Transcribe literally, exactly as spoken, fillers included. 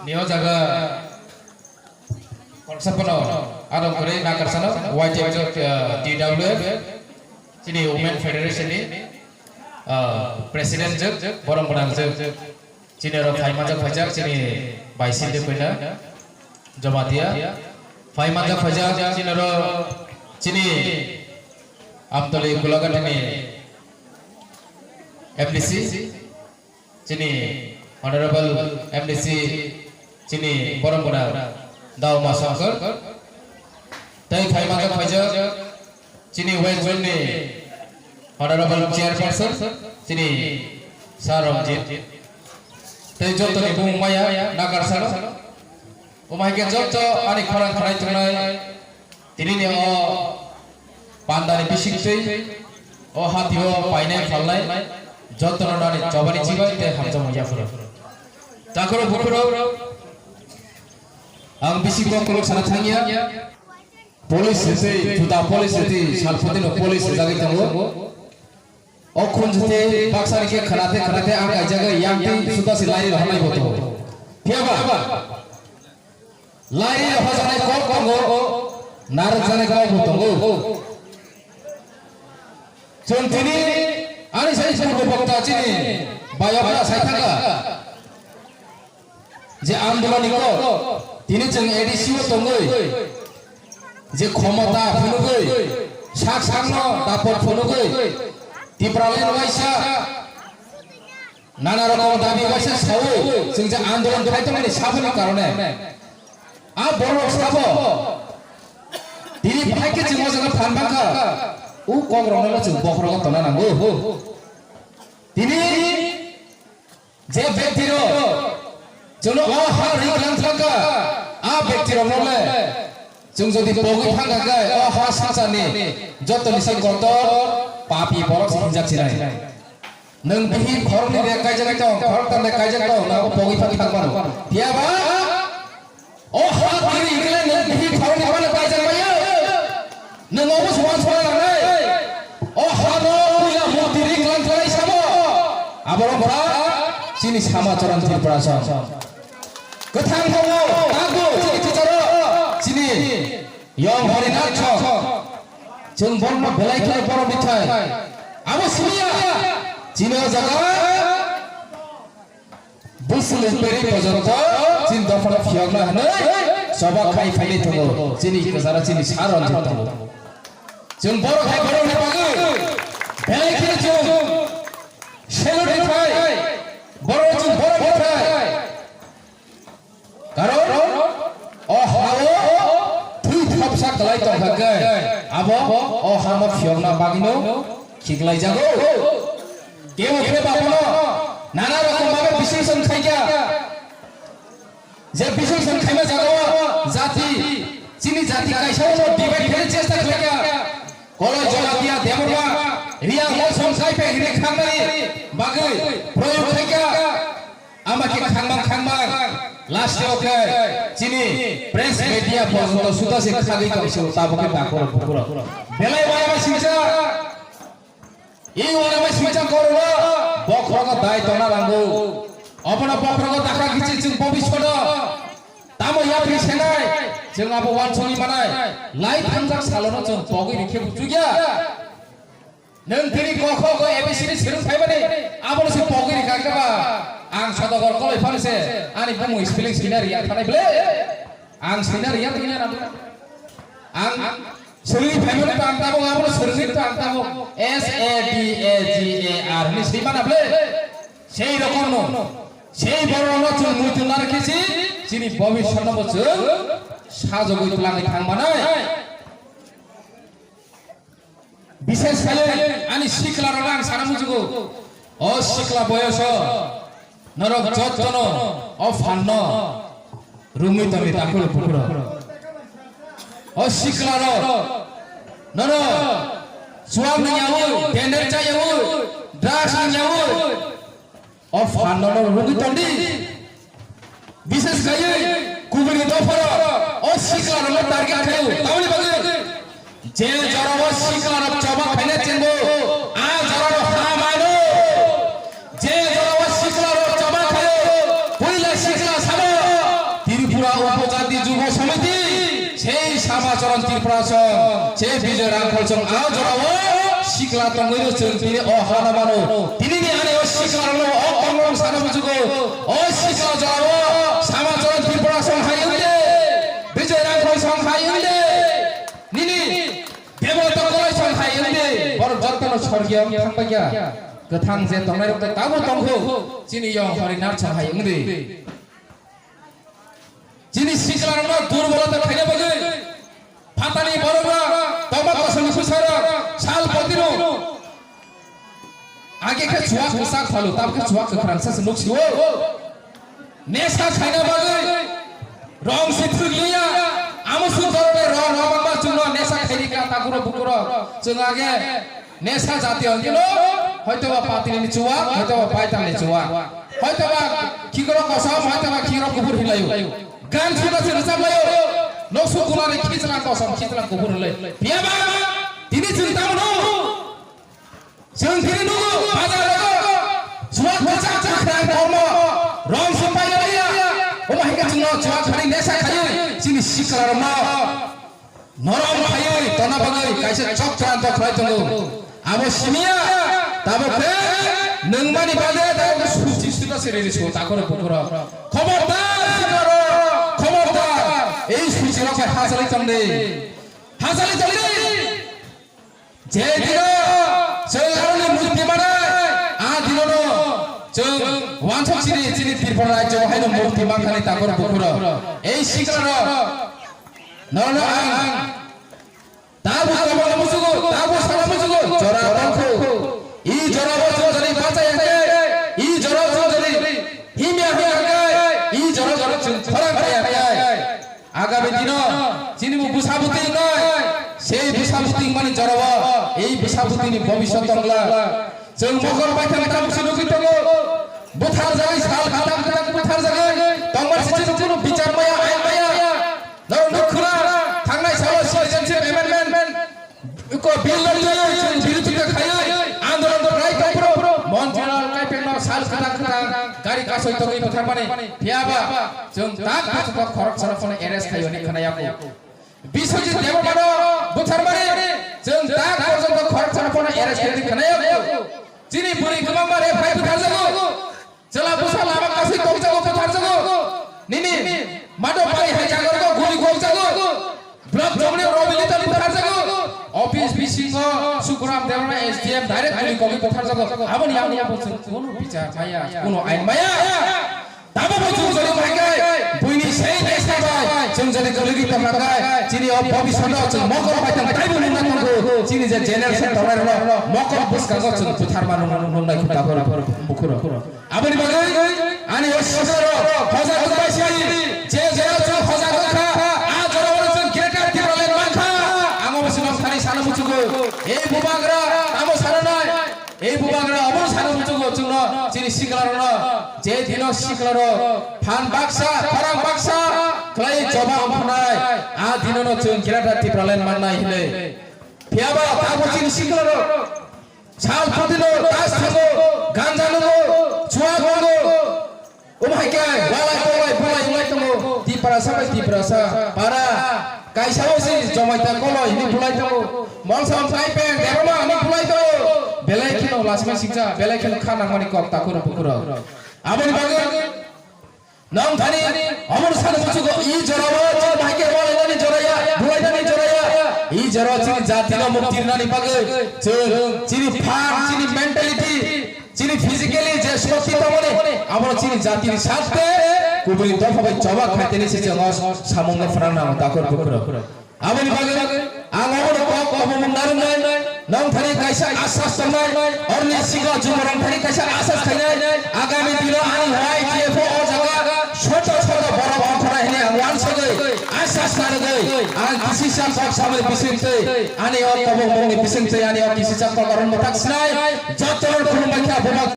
Ni o jaga Kolsapano adong kwrwi nakarsano Y T F, uh, T W F, chini Women Federation ni, uh, President jwk, borok gwnang jwk, chini oro phai manjak phaijak, chini bai sinde koina Jamatia, phai manjak phaijak, chini oro chini Amtoli Gulaghat ni M D C, chini Honorable M D C, chini borok gwnang Dauma Shankar, tei phai manjak phaijak chini West Zone ni Honorable Chairperson, chini Sir Ranjit, tei joto ni bumung maya nakarsano. Omo hai khe joto ani khorang khanai tongnai tini ni o panda ni bising twi o hati o painai phalnai joto no nani chobani chibai tei hamjakmung yaphuru. Takhoro bukhuro ang bising kok kolok sana thangya. Police se twi, juda police se twi, salphuti no police se jagwi tongo. O khunjwtwi baksa ni khe khwnate khwnate ang kaijagwi yang twi suda se lairi rohornai bo tongo. Phiya ba? Lairi rohorjaknai kok tongo, narwkjaknai kok bo tongo. Chwng tini ani sai purbo bokta chini bayapra sai thangkha. Je andoloni kok, tini chwng A D C o tongwi, je khomota phunugwi, sak sakno dapot phunugwi, Tipraland waisa nana rokom dabi waisa sawi, chwng je andolon khai tongmani saboni karone, a borok sabo, tini phaikhe chwng o jaga phan bangkha, o kokrokno chwng bokhorogo tongna nango. Tini Je bektiro chwngno o ha ri klang thangkha, a bektirokno le chwng jodi pogwi thangkha khe o ha swngcharni joto nisa kotor papi borok se hinjak sinai. Nwng bihik khoroknwi de kaijagwi tong, khoroktham de kaijak tong, nwng abo pogwi phano thang mano. Phiya ba? O ha kiri ikle nwng bihik thorni phano kaijak maya. Nwng obo swan swan langnai. O ha no puila murti ri klang khlai samo. Aborok bora chini sama choron Tripura song. Kwthang tongo, tago, chini chicharo, chini yong Horinath song. Chwng borokno belai khlai borok bithai. Abo simiya, chini o jaga. Bwswlwi peri pojonto chini dophano phiyokna hwnwi choba khai phailai tongo chini kwcharo chini Sir Ranjit tongo. Chwng borok hai borokni bagwi belai kheno chwng salute khai, borok chwng borok khai. Karon o hao thwi thopsa kwlai tongkha khe abo o hamo phiyokna bagwino khiklaijago. Kebo khe baphano nana rokom babe bising song khaikha. Je bising song khaima jagao jati, chini jati kaisa ulo debate khaina chesta khlaikha. Koloi Jamatia Debbarma Reang mosong kaiphai hwnwi khangnani bagwi proyog khaikha. Ama khe khangmang khangmang last o khe chini press media porjonto suda se khagwi tong se tabuk khe dakoro bukuro. Belai uanama singcha, i uanama singcha korwa bokhorogo dai tongna nango. Obono bokhorogo dakha kichi chwng bobishodo tamo yapri senai chwng abo uansugwi manai. Lai thangjak salono chwng pogwi rikhe buchukya. Nwng tini kokhok o A B C D swrwng phaimani abono se pogwi rikha khe ba ang sodogor koloi phano se ani bumung spelling sina riya thanai ble. Ang sina riya tini na ang swrwngwi phaimani to ang tabok abono swrwngwi to ang tabok S A D A G A R ni swi mana ble. Sei rokom no sei borok no chwng muitu narwkhe si chini bobiswt no bo chwng sajogwi twlangwi thang manai. Bishes khai ani sikla rok ang sana mujugo. O sikla boyoso norok jottono o phanno rumwi tongwi takhulo bukhuro. O sikla rok nono chuak ni yawi, tender cha yawi, drugs ni yawi. O phanno no rugwi tondi. Bishes khaiwi kubuni dopharo o sikla rokno target khaio. Tamoni bagwi je jora o sikla rok choba khaina chengo, a jora no ha mano. Je jora o sikla rok choba khaio, puila sikla samo Upojati Jubo Samiti, sei Samacharan Tripura song, sei Bijoy Rangkhol song, a jorao sikla tongwi no chwng tini o hana mano. Tini ni ani o sikla rokno o kongrom sana bujugo, o sikla jorao Samacharan Tripura song hai wngde, Bijoy Rangkhol song hai wngde, nini Debolata Kolai song hai wngde, borok jotono sorgiyo thangbaikya, kwthang je tongnai rok tabo tongkhu, chini yong Horinath song hai wngde. Chini siklarokno durbolota khaina bagwi phatani borokno tongma kosongni bwsarok sal potino age khe chuak kwchak phalu, tab khe chuak kwkhrang sa se nuk sio. Nesa khaina bagwi rong si thwk liya, amo sung dorone rong rong ma chungno nesa khairi ka takuro bukuro chwng age. Nesa jati hwnkhe no, hoito ba patini ni chuwa, hoito ba paitan ni chuwa, hoito ba khikoro kosom, hoito ba khikoro kuphur hinlaio. Gan suna se rwchap laio. Noksu kunani khichlang kosom, khichlang kuphur hinlai. Phiya ba, tini chwng tamo no. Chwng tini nugo, bazar rogo. Chuwa kwchak kwkhrang kormo. Rong se pailaiya. Omo hai khe chwngno chuwa khani nesa khaiwi, chini sikla rokno norom khaiwi tongna bagwi kaisa chokranto khlai tongo. Abo simiya, tabuk khe nwngmani bagwi tabuk khe suchi suda se riri su takoro bukuro. Khobordar, sikaro, khobordar, ei suchi rok bai hachali tongdi. Hachali tongdi. Je dino chwng aroni murti manai, a dinono chwng wansok chini, chini Tripura rajyo haino murti mankhani takoro bukuro. Ei sikaro, nono ang Tabuk tabuk musugo, tabuk sana musugo, jora tongkhu. I jora bo chwng jani bachai hwnkhe, i jora chwng jani himya hwnkhe, i jora jora chwng khorang kaya hwnkhe. Agami dino chini bo bwsa bwtwi wngnai, sei bwsa bwtwi wngmani jora bo, ei bwsa bwtwini bobiswt tongla. Chwng mokol baithang tabuk se nugwi tongo. Butharjagwi sal kwthang kwthang butharjagwi tongmani se chini kunu bichar maya, ain maya. Norok nukkha na, thangnai salo citizenship amendment ko bill no twiwi chwng birodita khaiwi andolon khlai tongphuru Montreal kaipengno sal kwthang kwthang gari kasoi tongwi butharmani phiyaba chwng tak bochongo khoroksa no phano arrest khaiwi hwnwi khwnayakho. Biswajit Debbarmano butharmani chwng tak bochongo khoroksa no phano arrest khaiwi hwnwi khwnayakho. Chini bwrwi kwbangma rep hai butharjago. Chwla bwsa lama kasui kokjago, butharjago. Nini mado pai hai jaga rwgo guli kokjago. Block jomni Robi Litan butharjago. Office bisingo Sukuram Debbarma S D M direct guli kokwi butharjago. Aboni, aboni abo chwng kunu bichar maya, kunu ain maya. Tamo bo chwng jodi maikai, buini sei nesa bai chwng jodi guli tongkha kai, chini o bobiswt o chwng mokol bai tong taibo nungna tongo. Chini je generation tongnai rok mokol bwskango chwng butharma nung, nungnai khuta bukhuro. Aboni bagwi ani o sikla rok hojak wngbai sini, je jora chwng hojak wngkha, a jora o chwng Greater Tipraland mankha. Ang obo sino thani sana muchugo. Ei bubagra, amo sana nai. Ei bubagra obo sana muchugo chwngno, chini sikla rokno, je dino sikla rok phan baksa, khorang baksa khlai choba ongkhnai, a dinono chwng Greater Tipraland mannai hinwi. Phiyaba tabuk chini sikla rok sal phatino tas thango, ganja nungo, chuak nungo. Omo hai khe walai tolai bulai wngwi tongo, Tiprasa bai Tiprasa para kaisa o si Jomaita Koloi hinwi bulai tongo, Molsom Kaipeng Debbarma hinwi bulai tongo. Belai kheno lasmai siksa, belai kheno kha nangmani kok takhurok bukhurok. Aboni bagwi Nong thani, omono sano muchugo, i jorao chini bahai khe walainani joraya, bulainani joraya. I jorao chini jatino mukti rinani bagwi chwng chini phan, chini mentality, chini physically je shokti tongmani, abono chini jatini sakte kubuni dopha bai choba khaiteni se chwng o samungno phrang nango takhur bukhurok. Aboni bagwi ang obono kok obo mung narwknai, nong thani kaisa asas tongnai, orni sikla juborong thani kaisa asas khainai, agami dino ani Y T F o o jaga soto soto borok ongkhornai hwnwi ang wansugwi asas narwgwi ang kisisa kok samani bisingtwi ani o kobok mungni bisingtwi ani o kisisa kok oroni mwthak sinai, jotono khulumbai kha buma